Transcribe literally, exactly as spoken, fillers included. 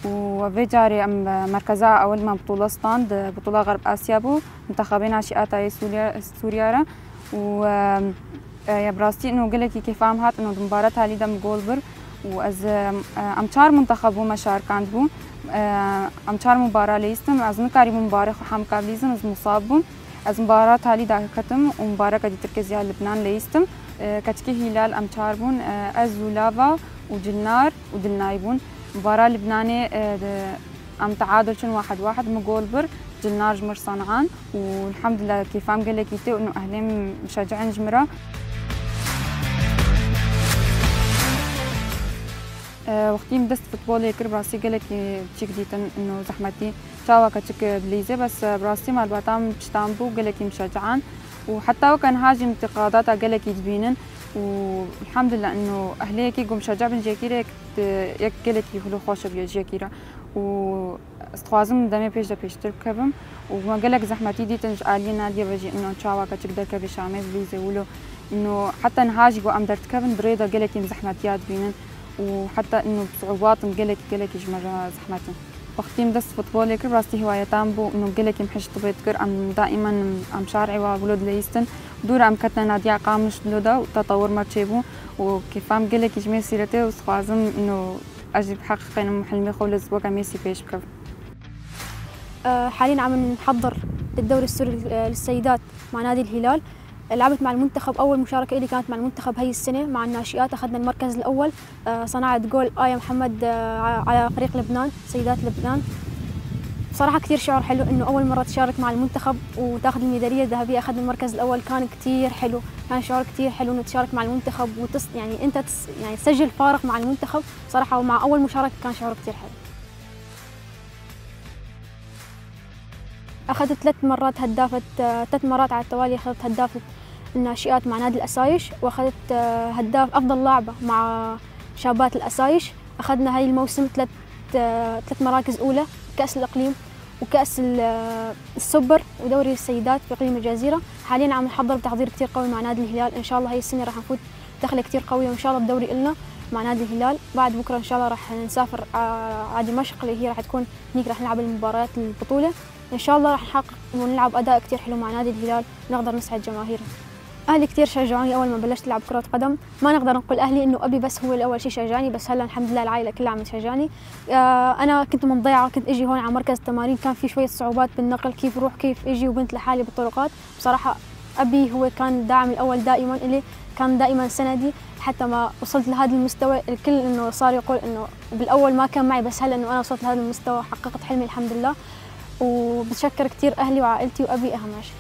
û vê carê em merkeza ewil me butûla stand, butûla Xerb Asya bû, mintexebê naşîata yê Sûriye, Sûriye re û, e, e, ya bi rastî ino gelekî kêfa min hat, ino di mubara talî de min gol bir û ez, e, em çar mintexeb bû me şarikand bû. E, em çar mubara leyîstim, ez nikarîbûm mubarê xwe hemka bilîzim, ez musab bûm. Ez mubara talî de ketim û mubareka dîtirkê ziya Libnan leyîstim. E, keçikê Hîlal em çar bûn, e, ez û Lava û Cilnar û Dilnay bûn. Mubara Libnanê, e, de, em teadul çin wahid wahid, min gol bir, Cilnar ji mir san'an û elhamdulillah kêfa min gelekî tê û ino ehlê min muşecin ji min re. E, wextî min dest futbolê kir, bi rastî gelekî çîk dîtin, ino zehmetî çawa keçik bilîzê, bes, e, bi rastî malbata min pişta min bû, gelekî muşecin û heta weke niha jî min tiqadata gelekî dibînin û elhamdulillah ino ehlê yekî ku muşecin bin ji yekî re yek, yek gelekî xilo xweş bûye ji yekî re û ez dixwazim demê pêş de pêştir bikevim û me gelek zehmetî dîtin ji aliyê Nadiyê ve jî, ino çawa keçik derkeve Şamê bilîzê wilo, ino heta niha jî ku em derdikevin di rê de gelekî em zehmetiya dibînin û heta ino bi siûbatin gelekî, gelekî ji me re zehmet in. Wextî em dest futbolê kir, rastî hiwayeta min bû, ino gelekî em hej tibê dikir, em daîman em şarê wa wilo dileyîstin. Dûra em ketine Nadiya Qamiş dilo de û tetewir me çêbû û kêfa min gelekî ji me sîretê û dixwazim ino ez jî biheqîqînim hilmê xwe li weke Mesî pêş bikim. آه، حاليًا عم نحضر للدوري السوري، آه، للسيدات مع نادي الهلال. لعبت مع المنتخب، أول مشاركة إلي كانت مع المنتخب هاي السنة مع الناشئات، أخذنا المركز الأول. آه، صنعت جول آية محمد، آه، ع-، على فريق لبنان، سيدات لبنان. بصراحة كتير شعور حلو إنه أول مرة تشارك مع المنتخب وتاخد الميدالية الذهبية، أخذنا المركز الأول، كان كتير حلو، كان شعور كتير حلو إنه تشارك مع المنتخب وتص-، يعني أنت تس-، يعني تسجل فارق مع المنتخب. صراحة ومع أول مشاركة كان شعور كتير حلو. أخذت ثلاث مرات هدافة، آه، ثلاث مرات على التوالي أخذت هدافة الناشئات مع نادي الأسايش، وأخذت، آه، هداف أفضل لاعبة مع شابات الأسايش. أخذنا هاي الموسم ثلاث، آه، ثلاث مراكز أولى، كأس الإقليم وكأس ال-، آه، السوبر ودوري السيدات في إقليم الجزيرة. حاليًا عم نحضر بتحضير كتير قوي مع نادي الهلال، إن شاء الله هاي السنة رح نفوت دخلة كتير قوية، وإن شاء الله بدوري إلنا مع نادي الهلال. بعد بكرة إن شاء الله رح نسافر ع-، ع دمشق، اللي هي رح تكون هنيك رح نلعب المباريات البطولة. إن شاء الله رح نحقق ونلعب أداء كتير حلو مع نادي الهلال، نقدر نسعد جماهيرنا. أهلي كتير شجعوني أول ما بلشت ألعب كرة قدم. ما نقدر نقول أهلي إنه أبي بس هو الأول شي شجعني، بس هلأ الحمد لله العائلة كلها عم تشجعني. آه، أنا كنت منضيعة، كنت إجي هون على مركز التمارين، كان في شوية صعوبات بالنقل، كيف روح، كيف إجي، وبنت لحالي بالطرقات. بصراحة أبي هو كان الداعم الأول دائمًا إلي، كان دائمًا سندي حتى ما وصلت لهذا المستوى. الكل إنه صار يقول إنه بالأول ما كان معي، بس هلأ إنه أنا وصلت لهذا المستوى، حققت حلمي الحمد لله. وبتشكر كتير أهلي وعائلتي وأبي أهم شي.